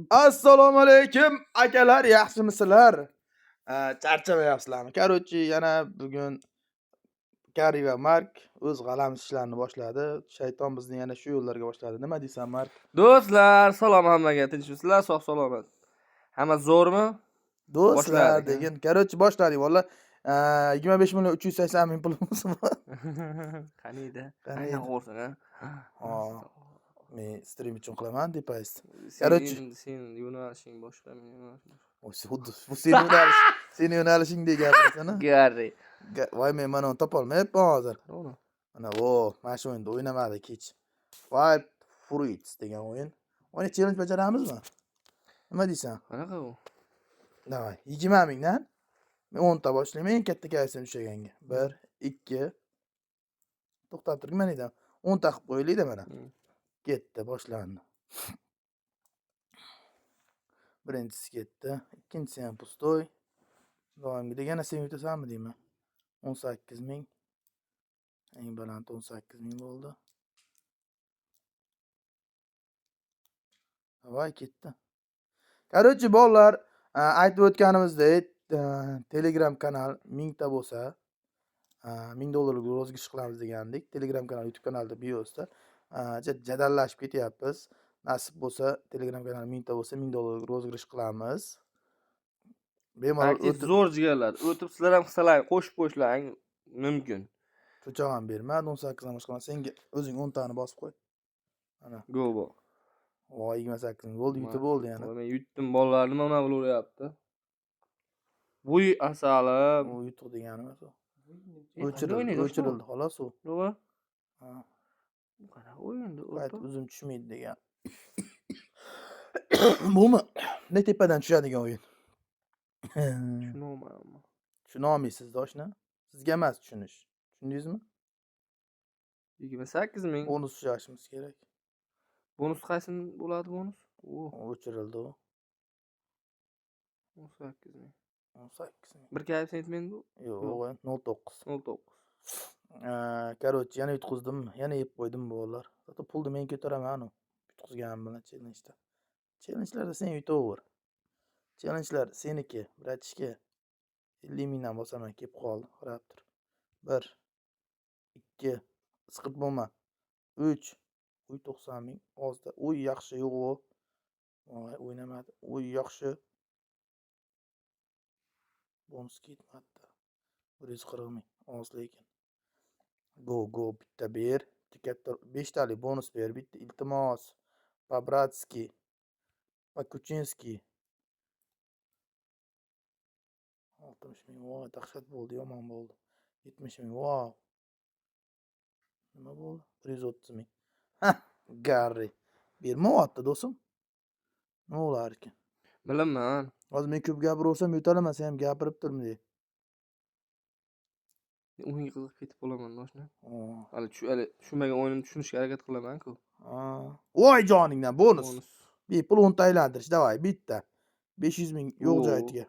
Assalomu alaykum akalar, yaxshimisizlar? Charchamayapsizlarmi? Короче, yana bugun Garri va Mark o'z g'alamis ishlarini boshladi. Shayton bizni yana shu yo'llarga boshladi. Nima deysan, Mark? Do'stlar, salom hammaga. Tinchmisizlar, sog' salomat. Hamma zo'rmi? Do'stlar Boshladik, ha? Degan. Короче, boshladik valla. 25 million 380 ming pulimiz bor. Qaniydi? Qaniydi? Qanaqa o'rsan, ha? Ha, men stream uchun qilaman depozit. Короче. Sen yo'nalishing boshqa, men yo'nalishim boshqa. O, xuddi bu seni yo'nalish, seni yo'nalishingdek gapirasan, a? Garri. Voy, men mana uni topolmayapman hozir. Qara uni. Mana vo, mana shu o'yinda o'ynamadik hech. Wild Fruits degan o'yin. O'yna, challenge bajaramizmi? Nima deysan? Qanaqa u? Давай, 20 mingdan. Men 10 ta boshlayman, eng katta koeffitsient ushlaganga. 1, 2. To'xtab turing, mana edim. 10 ta qilib qo'yaylik-da mana. Ketdi, boshlandi. Birinchisi ketdi, ikkinchisi ham пустой. Doimgidek yana sen yutasanmi deyman. 18 ming. Eng baland 18 ming bo'ldi. Voy, ketdi. Короче, bolalar, aytib o'tganimizdek, Telegram kanal 1000 ta bo'lsa, 1000 dollarlik розыгрыш qilamiz degandik. Telegram kanal, YouTube kanalda biosda. Jadallashib ketyapmiz. Nasib bo'lsa, Telegram kanal 1000 ta bo'lsa, 1000 dollarlik розыгрыш qilamiz. Bemalol Aktiv o'tib zo'r jigarlar. O'tib sizlar ham qilsalar, qo'shib qo'yishlaring mumkin. Cho'choq ham bermadi, 18 dan boshqa. Senga o'zing 10 tani bosib qo'y. Mana. Go bo. Voy, 28 ming bo'ldi, yutib bo'ldi yana. Voy, men yutdim, bolalar nima nima bo'lyapti? Vuy asalim. U yutuq degani emas u. Qanday O'chirildi, o'ynaydi o'sha? o'chirildi, xolos u. Nima? Ha. Bu qanaqa o'yinda Qaytib o'rtoq? uzum tushmaydi degan. Bumi? Ne tepadan tushadigan o'yin. Tushunolmayapman. Tushuna olmaysiz, doshna. Sizga emas tushunish. Tushundingizmi? 28 ming. Bonus ushlashimiz kerak. Bonus qaysi bo'ladi bonus? O, O'chirildi u. 18 ming. 18 ming. Bir koeffitsient menda bu? Yo'q, Yo'q. 0.9. 0.9. Короче, yana yutqizdim, yana yeb qo'ydim bolalar. Зато pulni men ko'taraman u. Yutqizganim bilan challenge'da. Challenge'larda sen yutaver. Challenge'lar seniki, братишка. 50 mingdan bosaman, kelib qoldi. Qarab tur. 1 2 isqit bo'lma. 3 Uy, 90 ming ozda. Uy, yaxshi, yo'q u. Voy, o'ynamadi. Uy, yaxshi. Bonus ketmadi. 140 ming oz lekin. Go, go, bitta ber. Bitta katta 5 talik bonus ber, bitta iltimos. По-братски. По-кучински. 60 ming. Voy, dahshat bo'ldi, yomon bo'ldi. 70 ming. Vau. Nima bo'ldi? 130 ming. Ha, Garri. Bermayapti, do'stim. Nima bo'lar ekan? Bilaman. Hozir men ko'p gapiraversam yo'talaman, sen ham gapirib tur bunday. O'yinga qiziqib ketib qolaman, doshna. Oo. Hali hali tushunmagan o'yinimni tushunishga harakat qilaman-ku. Ha. Voy joningdan bonus. Bonus. Bepul 10 ta aylantirish, давай, bitta. 500 ming yo'q Oo. joyiga.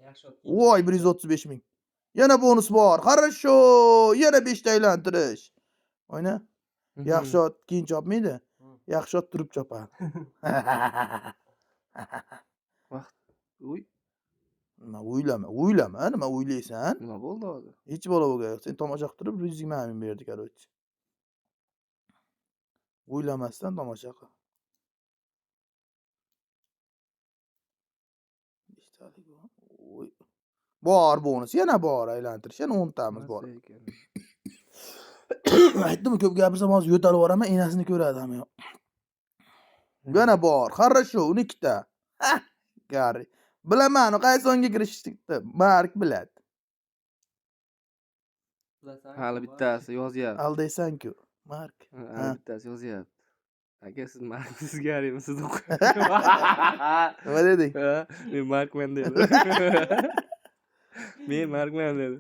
Yaxshi. Voy, 135 ming. Yana bonus bor. Хорошо. Yana 5 ta aylantirish. O'yna. Yaxshi ot keyin chopmaydi. Yaxshi ot turib chopadi. Vaqt. Uy, Nima o'ylama, o'ylama, nima o'ylaysan? nima bo'ldi hozir? Hech bola bo'lgan yo'q. Sen tomosha qilib turib 120 ming berdi, короче. O'ylamasdan tomosha qil. Beshtalik bu. Oy. Bor bonus, yana bor aylantirish, yana 10 tamiz bor. Mazza ekan. Aytdim, ko'p gapirsam hozir yo'talib yuboraman, enasini ko'radi hamma yoq. Yana bor. Хорошо, 12 ta. Ha, Garri. Bilaman, u qaysi o'yinga kirishni Mark biladi. Hali bittasi yozyapti. Aldaysan-ku, Mark. Ha, Ha. hali bittasi yozyapti. Aka, siz Mark, siz Garrimisiz? Nima deding? Ha, men Markman dedi. Men Markman dedi.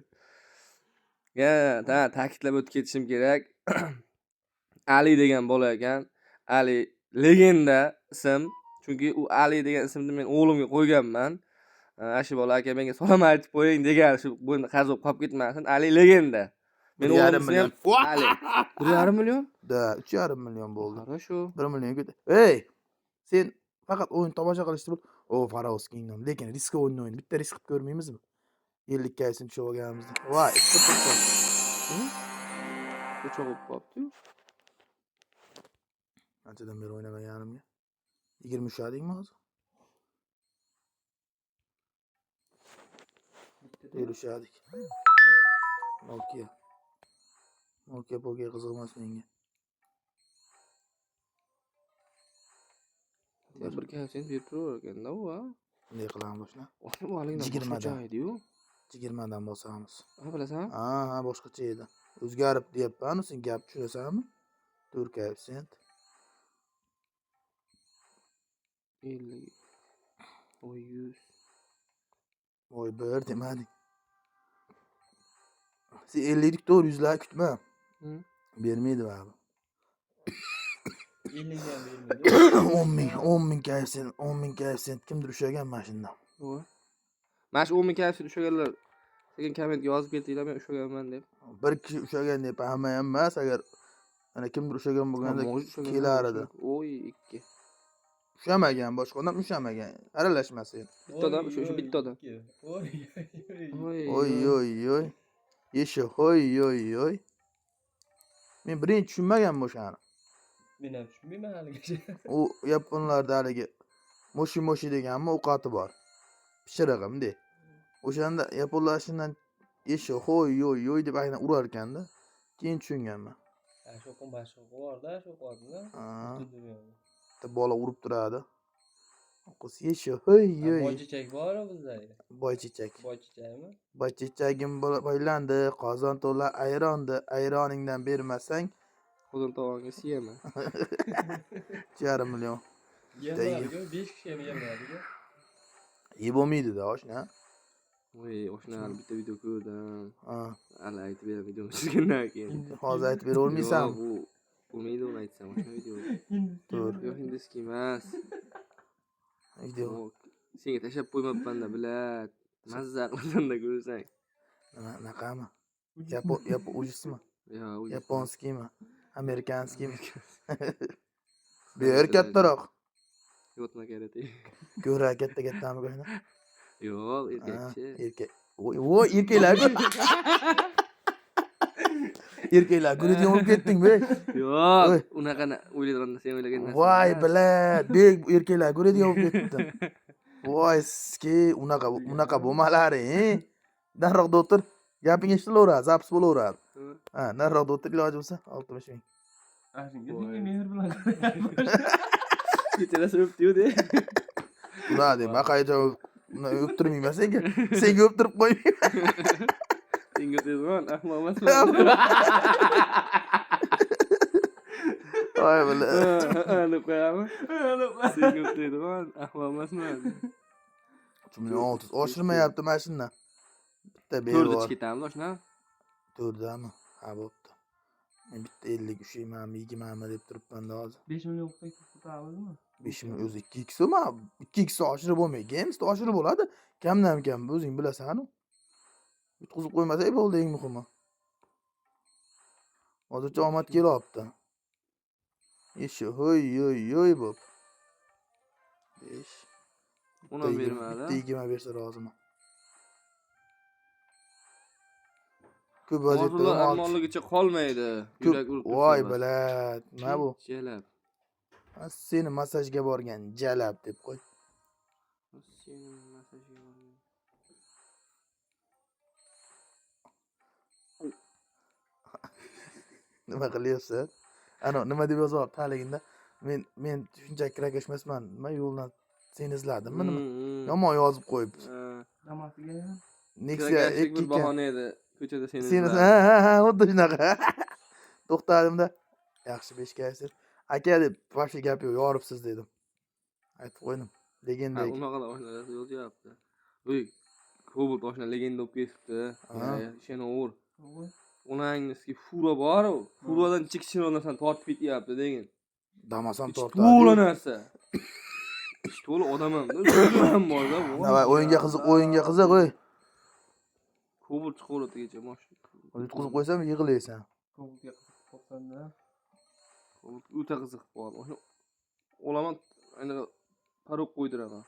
Ya, ta ta'kidlab o'tib ketishim kerak. Ali degan bola ekan. Ali legenda ism. Chunki u Ali degan ismni men o'g'limga qo'yganman. Ha, shu bola aka menga salom aytib qo'ying degan, shu bo'yni qarz bo'lib qolib ketmasin. Ali legenda. Meni Bir yarim o'g'lim ismi ham million. Ali. 1,5 million? Да, 3,5 million bo'ldi. Хорошо. 1 million. Ey, Sen faqat o'yin tomosha qilishni bil. O, Pharaohs Kingdom. Lekin risk o'yinni o'yin. Bitta risk qilib ko'rmaymizmi? 50 kaysini tushib olganimizda. Voy, 290. Uch bo'lib qolibdi-yu. Anchadan beri o'ynamaganimga. 20 ushladingmi hozir? Beri ushladik. Nokia. Nokia pokiya qiziq emas menga. Ya bir koeffitsient berib turaver ekanda u, ha? Bunday qilamiz boshla. Oshna bu haligidan Yigirmadan. boshqacha edi-yu. 20 dan bosamiz. Ha, bilasan? Ha, ha, boshqacha edi. O'zgarib deyapman, sen gap tushunasanmi? 4 koeffitsient. 50. Oy 100. Voy, bir demading. Sen 50lik to'g'ri yuzlar kutma. Hı. Bermaydi baribir. 50 ga ham bermaydi. 10 ming, 10 ming koeffitsient, 10 ming koeffitsient kimdir ushlagan mana shundan. Voy. Mana shu 10 ming koeffitsient ushlaganlar sekin kommentga yozib ketinglar, men ushlaganman deb. Bir kishi ushlagan deb hamma ham emas, agar mana kimdir ushlagan bo'lganda Может, ushlaganlar kelar edi. bo'lsa. Oy 2. Ushlamagan, boshqa odam ushlamagan. Aralashma sen. Bitta odam, shu bitta odam. Oy oy oy. Oy Oy oy oy. Yesha hoy oy oy. Men birinchi tushunmaganman o'shani. Men ham tushunmayman haligacha. U yaponlarda haligi moshi moshi deganmi ovqati bor. Pishirig'im de. O'shanda yaponlar shundan yesha hoy oy oy deb aynan urar ekanda. Keyin tushunganman. Ha, sho'qim boshqa borda, shu qodini. Ha, Butun dunyoda. bitta bola urib turadi. Qiz yesha hoy oy. Boychechak bor bizda. Boychechak. Boychechakmi? Boychechagim boylandi, qozon to'la ayrondi, ayroningdan bermasang Qozon tovonga siyaman. 2,5 million. Yemadiku, 5 kishi ham yemadiku. Yeb bo'lmaydi-da oshna. Voy, oshna hali bitta video ko'rdim. Ha, Hali aytib beraman videoni chizgandan keyin. hozir aytib beravermaysan. Yo'q, bu bo'lmaydi uni aytsam, oshna video. To'g'ri. Yo'q, hindiskiy emas. Video. Yo'q, senga tashlab qo'ymabman-da, bilat. Mazza qilasan-da ko'rsang. Nima, anaqami? Yapo, yapo ujismi? Yo, u Yaponskiymi? Amerikanskiymi? Ber kattaroq. Yotma karate. Ko'ra katta kattami ko'rina? Yo'q, Ha, erkakchi. erkak. Voy, voy, erkaklar. Erkaklar ko'radigan bo'lib ketding be. Yo'q, Oy. unaqa o'ylaydigan sen o'ylagan narsa. Voy, emas. bilat, bek erkaklar ko'radigan bo'lib ketdim. Voy, ski, unaqa unaqa bo'lmalaring. Nariroqda o'tir. Gaping eshitilaveradi, zapis bo'laveradi. Ha, nariroqda o'tir, iloji bo'lsa 60 ming. Ha, shunga Voy. senga mehr bilan qarayapman. Kechalasi o'pdi-yu de. Ular deyman, qayta o'ptirmayman senga. Senga o'ptirib qo'ymayman. Senga o'taydigan ahmoq emasman. Voy bilat. Ha, deb qo'yami? Senga o'taydigan ahmoq emasman. 3 million 600 oshirmayapti mana shundan. Bitta berib To'rtda yubor. chiqib ketamiz oshna. To'rdami? Ha, bo'pti. Men bitta 50 ushlaymanmi, 20mi deb turibman-da hozir. 5 million qo'yib ketamiz. 5 million o'zi 2 x ma? 2 x oshirib bo'lmaydi. Gamesda oshirib bo'ladi. Kamdan kam o'zing bilasan-u. Yutqizib qo'ymasak bo'ldi eng muhimi. Hozircha omad kelyapti. Ishi hoy hoy hoy bo'p. 5 Uni ham bermadi. Bitta 20 bersa roziman. Ko'p vaziyatda Orzular 16. armonligicha qolmaydi. Ko'p Yurak urib tursa voy bas. bilat. Nima bu? Jalab. Ha, seni massajga borgan jalab deb qo'y. Seni massajga borgan. Nima qilyapsan? Ana nima deb yozyapti haliginda? Men shunchaki kirakash emasman. Nima yo'ldan seni izladimmi nima? Yomon yozib qo'yibdi. Namasiga ham. Nexia Kirakashlik bir 2 ekan. bahona edi. Ko'chada seni Seni izladim. ha ha ha xuddi shunaqa. To'xtadimda. Yaxshi 5 kaysi. Aka deb вообще gap yo'q, yoribsiz dedim. Aytib qo'ydim. Ha, Degendek. unaqa oshnalar yozyapti. Uy, Cobalt oshna legenda bo'lib ketibdi. Ha. Ishonaver. To'g'ri. Onangizga fura bor-u, furadan kichkina narsani tortib ketyapti degin. Damas ham Ichi to'la tortadi. narsa. Ichi to'la odam ham, o'zi ham borda. Davay o'yinga qiziq, o'yinga qiziq, o'y. Cobalt chiqaveradi kecha mashina. Yutqizib qo'ysam yig'laysan. Ko'ngilga qiziqib qolsanda. Cobalt o'ta qiziq bor. Oshna olaman, Endi parok qo'ydiraman.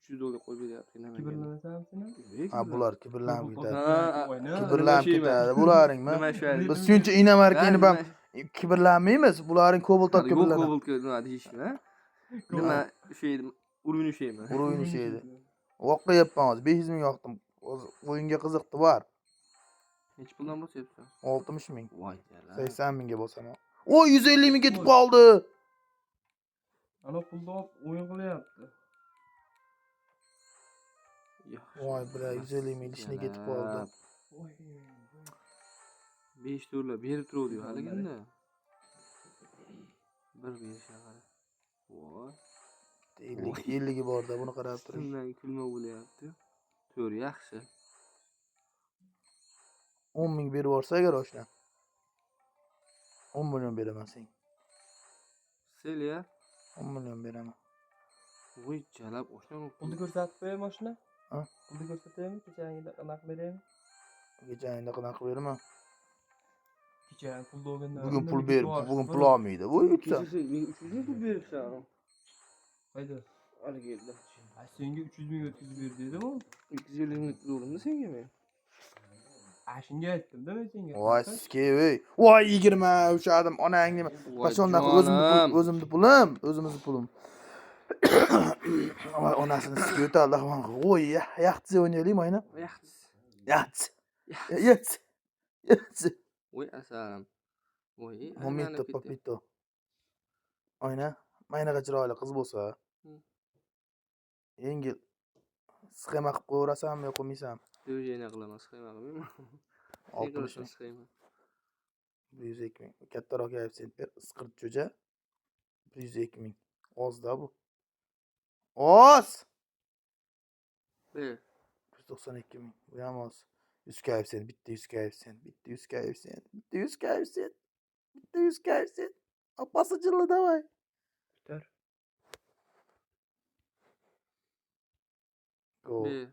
$300 qo'yib beryapti. Kibrlanasanmi sen ham? Ha, bular kibrlanib ketadi. Ha, Kibrlanib Nima ketadi. Bularingmi? Nima shu? Biz shuncha inamarkani ham kibrlanmaymiz. Bularing Cobalt Yo'q, kibrlanadi. Cobalt nima deyishmi? Nima ushaydi? Urushni ushaymi? Urushni ushaydi. Voqqa hozir 500 ming yoqdim. Hozir o'yinga qiziqdi bor. Nechi puldan bosyapsan? 60 ming. Voy jala. 80 mingga bosaman. O 150 ming ketib qoldi. Ana pulni olib o'yin qilyapti. Voy bira 150 ming ishni ketib qoldi. Voy. 5 dollar berib turuvdi haliganda. Bir berishga qara. Voy. 50 50 borda buni qarab turing. Shundan kulma bo'lyapti. To'g'ri, yaxshi. 10 ming berib yuborsa agar oshna. 10 million beraman senga. Selya. 10 million beraman. Voy jalab oshna. Pulni ko'rsatib qo'yaymi oshna? Ha? Pulni ko'rsataymi? Kechagida qanaqa beraymi? Kecha qanaqa qilib beraman? Kecha pulni olganda. Bugun pul ber, bugun pul olmaydi. Voy yutsa. Kecha sen 300 ming pul beribsan. Qayda? Haligi yerda. Ha, senga 300 ming o'tkazib ber dedim u. 250 ming to'g'rimi senga men? Ha, shunga aytdim-da men senga. Voy sizga ey. Voy 20 ushadim onangni. Qachondan o'zimni pulim, o'zimizni pulim. Voy onasini sizga o'tadi. Voy yaxshi o'ynaylik mayna. Yaxshi. Yaxshi. Yaxshi. Yaxshi. Voy asalim. Voy. Momento papito. Oyna, maynaqa chiroyli qiz bo'lsa. Yengil sxema qilib qo'yaverasanmi yo qo'ymaysanmi? Движение qilaman, sxema qilmayman. 60 ming. Sxema. 102 ming. Kattaroq koeffitsient ber. Isqirt jo'ja. 102 ming. Ozda bu. Oz! Ber. 192 ming. Bu ham oz. 100 koeffitsient, bitta 100 koeffitsient, bitta 100 koeffitsient, bitta 100 koeffitsient, bitta 100 koeffitsient. Opasi jilli давай. Bitar. Go. Ber.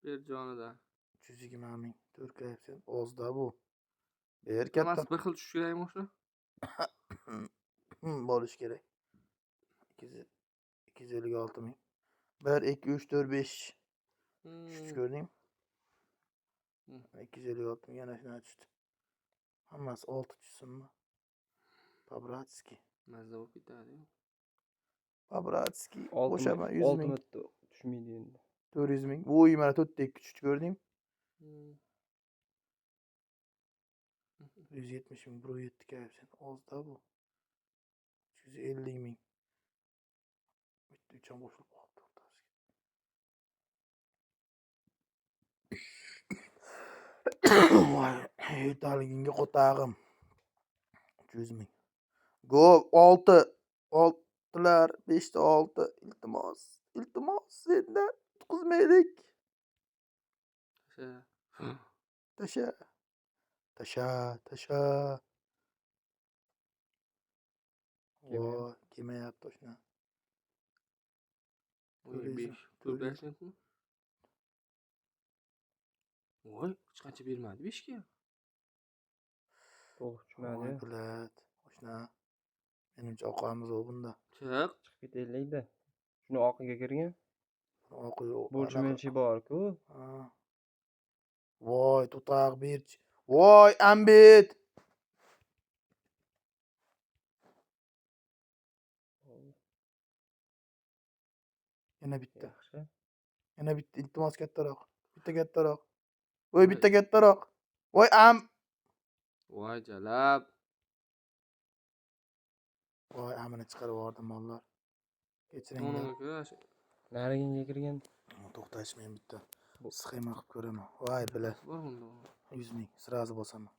Ber jonidan. 320 ming. 4 koeffitsient. Ozda bu. Ber katta. Hammasi bir xil tushishi kerakmi o'sha? Bo'lishi kerak. 256 ming. 1 2 3 4 5. Tushdi ko'rdingmi? 256 ming yana shunaqa tushdi. Hammasi 6 tushsinmi? По-братски. Mazza bo'lib ketadi. По-братски. Qo'shaman 100 ming. Olti tushmaydi endi. 400 ming. Voy mana 4 ta 2 tushdi ko'rdingmi? 170 ming, 1.7 koeffitsient. Ozda bu. 350 ming. Bitta 3 ham qo'shilib qoldi o'rtasiga. Voy, yo'talginga qotag'im. 300 ming. Go 6 6lar 5 ta 6 iltimos. Iltimos sendan tutqizmaylik. Tasha. Tasha, tasha. Voy, kelmayapti oshna. 5 4 5mi? Voy, hech qancha bermadi 5 ga. To'liq tushmadi. Voy, bilat. Oshna. Menimcha oqamiz u bunda. Chiq. Chiqib ketaylik-da. Shuni oqiga kirgan. Oqi yo'q. Bo'lchi menchi bor-ku. Voy, to'taq berchi. Voy, ambit. Yana bitta. Yaxshi. Yana bitta iltimos kattaroq. Bitta kattaroq. Voy, bitta kattaroq. Voy, am. Voy jalab. Voy, amini chiqarib yubordim mollar. Kechiringlar. Nariginga kirgan. To'xtash men bitta sxema qilib ko'raman. Voy, bilat. 100 ming sразу bosaman.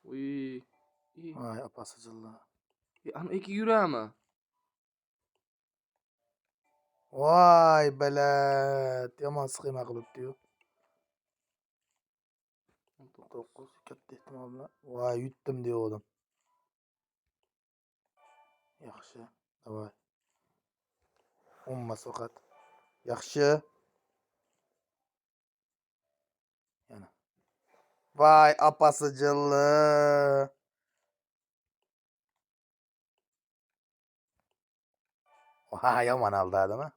Voy. Voy, opasi jilla. Ana ikki yurami? Voy, bilat. Yomon sxema qilibdi-yu. 9 katta ehtimol bilan. Voy, yutdim degandim. Yaxshi. Давай. 10 faqat. Yaxshi. Yana. Voy, opasi jilli. Voy, yomon aldadimi?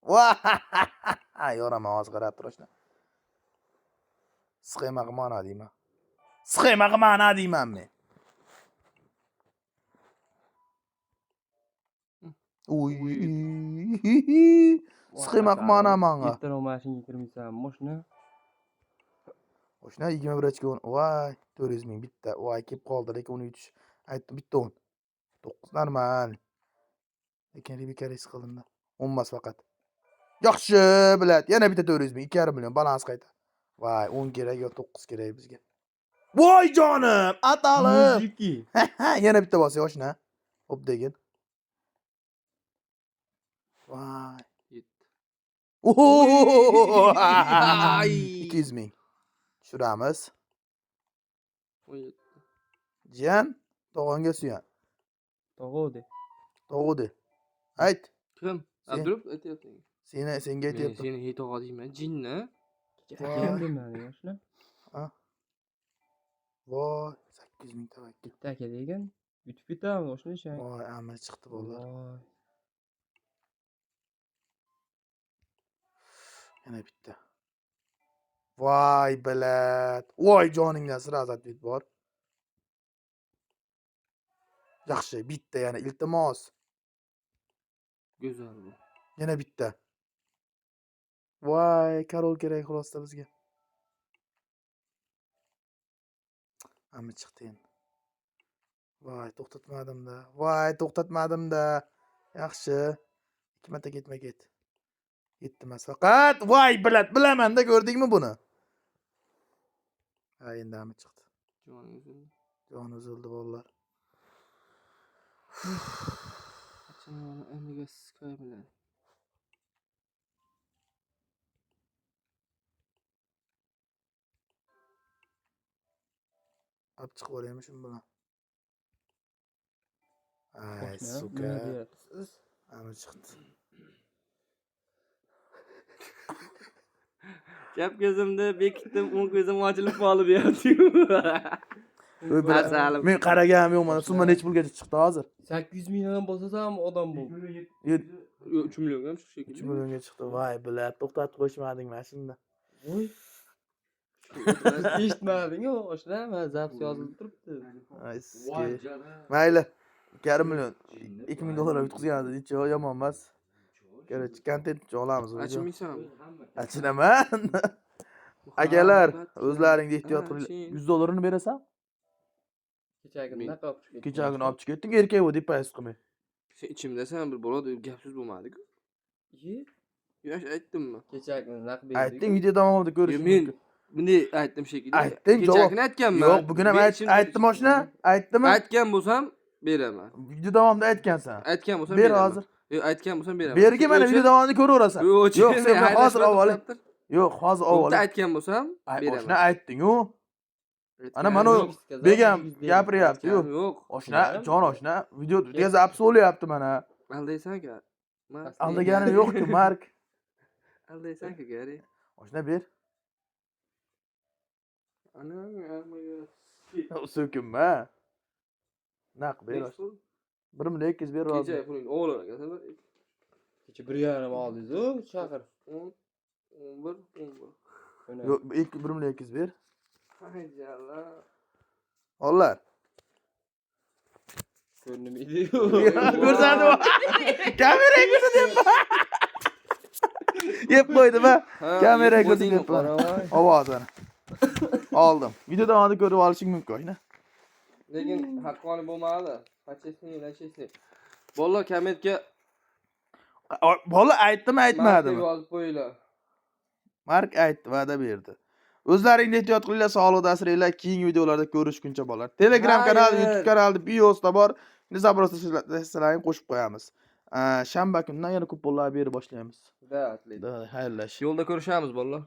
Voy, yoraman hozir qarab tur oshna. Sxema qilma deyman. Sxema qilma deyman men. Uy. Sxema qilma manga. Ertaroq mashinaga kirmaysan, moshina. Oshna 21 ochko. Voy, 400 ming bitta. Voy, kelib qoldi, lekin uni yutish. Aytdim, bitta 10. 9 normal. Lekin Rebeka risk qildim-da. 10 emas faqat. Yaxshi, biladi. Yana bitta 400 ming, 2,5 million balans qayta. Voy, 10 kerak yo 9 kerak bizga. Voy jonim, atalim. Mujiki. Yana bitta bos yoshna. Hop degin. Voy. Yetti. Oho! Ay. 200 ming. Tushiramiz. 17. Jiyan, tog'onga suyan. Tog'o de. Tog'u de. Ayt. Kim? Sen. Abdurov aytyapti. Seni senga Men aytyapti. seni hey tog'a deyman, jinni. Kecha akam demading, oshna. Voy, 800 ming tavakkal. Bitta aka degan. Yutib ketamiz, oshna ishang. Voy, amir chiqdi bolalar. Voy. Yana bitta. Voy, bilat. Voy, joningdan sразу ответ bor. Yaxshi, bitta yana iltimos. Go'zal bu. Yana bitta. Voy, король kerak xulosda bizga. Amir chiqdi endi. Voy, to'xtatmadim-da. Voy, to'xtatmadim-da. Yaxshi. 2 marta ketma-ket. Yetti emas faqat. Voy, bilat, bilaman-da, ko'rdingmi buni? Ha, endi amir chiqdi. Joning uzildi. Jon uzildi bolalar. Qachon amiga Sky bilan. Olib chiqib yuboraymi shu bilan? Ay, Oshna, сука. nima deyapsiz? Amir chiqdi. Chap ko'zimni bekitdim, o'ng ko'zim ochilib qoldi deyapti. Voy, Asalim. Men qaraganim yo'q mana summa necha pulgacha chiqdi hozir? 800 mingdan bosasam odam bu. 3 millionga ham chiqishi 3 millionga chiqdi. Voy, bilat, to'xtatib qo'yishmading mana shunda. Voy. Eshitmading-ku, oshna, mana запись yozilib turibdi. Ay, sizga. Mayli. 2,5 million. 2000 dollar yutqizgan edi. Necha yomon emas. Короче, kontent uchun olamiz. Achinmaysan. Achinaman. Akalar, o'zlaringni ehtiyot qilinglar. Achin. 100 dollarini berasan? Kechagi Men- bunaqa olib chiqib ketdim. Kechagi kuni olib chiqib ketding, erkak bu deb payz qilmay. Sen ichimdasan bir bo'ladi, gap so'z bo'lmadi-ku. Ye, Yosh aytdimmi? Kechagi kuni naq berdik. Aytding, video davomida ko'rish Men mumkin. bunday aytdim shekilli. Aytding, javob. Kechagini aytganman. Yo'q, bugun ham Men aytdim oshna. Aytdimi? Aytgan bo'lsam beraman. Video davomida aytgansan. Aytgan bo'lsam Ber beraman. hozir. Yo'q, aytgan bo'lsam beraman. Bergin mana video davomida ko'raverasan. Yo'q, Yo'q, sen hozir olib oling. Yo'q, hozir olib Bitta oling. aytgan bo'lsam Ay, beraman. oshna aytding-u. Aytganim Ana mana u yo'q. begam gapiryapti-yu. Aytganim yo'q. Oshna, jon oshna, video запись bo'lyapti mana. Aldaysan-ku. Aldaganim yo'q-ku, Mark. Aldaysan-ku, Gari. Oshna ber. Ana, armaga. So'kinma. Naq ber. Nechi pul? 1 million 200 ber Kecha rozi. pulingni o'g'irlar ekansan. Kecha 1.5 oldingiz-u, chaqir. 10, 11, 11. Yo'q, 2 1 million 200 ber. Hay jalla. Ollar. Ko'rinmaydi-yu. Ko'rsatdi. Kameraga ko'rsatyapman. Yeb qo'ydim ha. Kameraga ko'rsatyapman. Ovozini. Oldim. Video davomida ko'rib olishing mumkin, oshna. Lekin haqqoniy bo'lmadi. По-честному, на честный. Bolalar kommentga Bola aytdimi, aytmadimi? Mark deb yozib qo'yinglar. Mark aytdi, va'da berdi. O'zlaringni ehtiyot qilinglar, sog'liqda asranglar. Keyingi videolarda ko'rishguncha bolalar. Telegram kanali, Xayr. YouTube kanalida biosda bor. Endi запрос tashlaringni qo'shib qo'yamiz. Shanba kunidan yana kuponlar berib boshlaymiz. Да, отлично. Да, xayrlash. Yo'lda ko'rishamiz bolalar.